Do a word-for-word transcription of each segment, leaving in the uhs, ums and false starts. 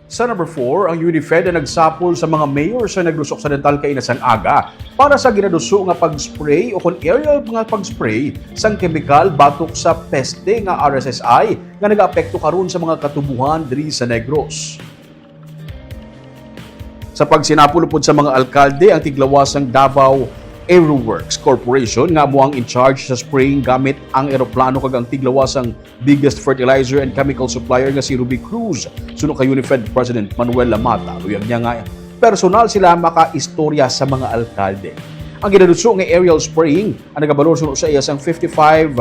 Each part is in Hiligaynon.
Sa number four, ang Unifed ang nagsapol sa mga mayor sa Negros Occidental kaina sang aga para sa ginaduso nga pag-spray o kon aerial nga pag-spray sang kemikal batok sa peste nga R S S I nga nagaapekto karon sa mga katubuhan diri sa Negros. Sa pagsinapol upod sa mga alkalde, ang tiglawas sang Davao Aeroworks Corporation nga amo ang in charge sa spraying gamit ang eroplano kag ang tiglawas sang biggest fertilizer and chemical supplier nga si Ruby Cruz, suno kay Unifed President Manuel Lamata. Luyag niya nga personal sila makaistorya sa mga alkalde. Ang ginaduso nga aerial spraying ang nagabalor suno sa iya sang fifty-five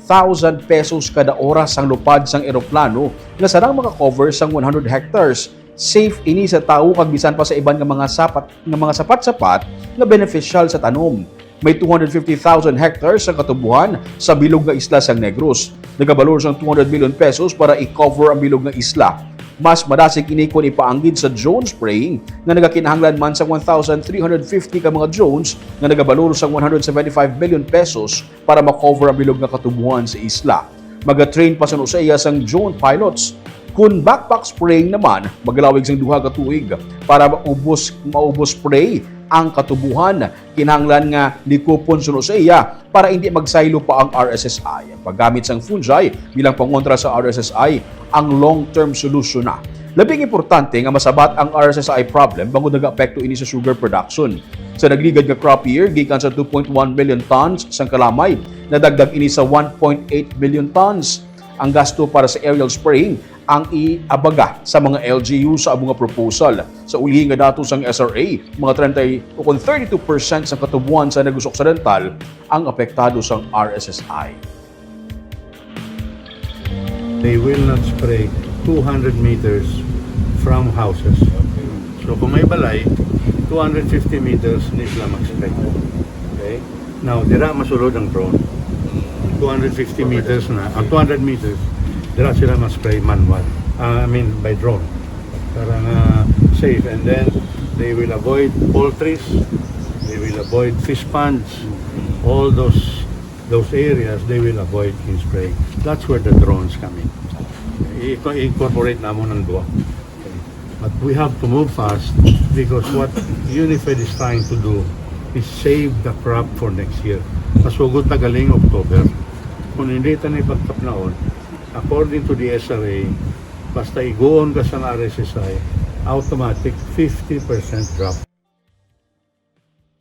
thousand pesos kada oras ang lupad sang eroplano nga sarang maka-cover sang one hundred hectares. Safe ini sa tawo kag bisan pa sa iban nga mga sapat nga mga sapat-sapat nga benepisyal sa tanom. May two hundred fifty thousand hectares ang katubuhan sa bilog nga isla sang Negros. Nagabalor sang two hundred million pesos para i-cover ang bilog nga isla. Mas madasig ini kon ipaanggid sa drone spraying nga nagakinahanglan man sang one thousand three hundred fifty ka mga drones nga nagabalor sang one hundred seventy-five million pesos para ma-cover ang bilog nga katubuhan sa isla. Maga-train pa suno sa iya sang drone pilots. Kon backpack spraying naman, magalawig sang duha ka tuig para maubos, maubos spray ang katubuhan. Kinahanglan nga likupon suno sa iya para hindi magsaylo pa ang R S S I. Ang paggamit sang fungi bilang pangontra sa R S S I ang long-term solusyon na. Labing importante nga masabat ang R S S I problem bangod nagaapekto ini sa sugar production. Sa nagligad nga crop year, gikan sa two point one million tons sang kalamay, nadagdag ini sa one point eight million tons. Ang gasto para sa aerial spraying ang iabaga sa mga L G U sa amo nga proposal. Sa ulihi nga datos sang S R A, mga treinta o kon thirty-two percent sang katubuhan sa Negros Occidental ang apektado sang R S S I. They will not spray two hundred meters from houses. So kung may balay, two hundred fifty meters ni sila mag-spray. Okay? Now, dira masulod ang drone. Two hundred fifty meters na, ang two hundred meters, dira sila mag-spray manual. Ah, I mean, by drone. Para nga safe. And then, they will avoid poultries, they will avoid fish ponds, all those those areas, they will avoid in spraying. That's where the drones come in. I-, incorporate namon ang duha. But we have to move fast because what Unifed is trying to do is save the crop for next year. Masugod ta galing October. Kung hindi ta ni pagkaplaon, according to the S R A, basta iguon ka sa R S S I, automatic fifty percent drop.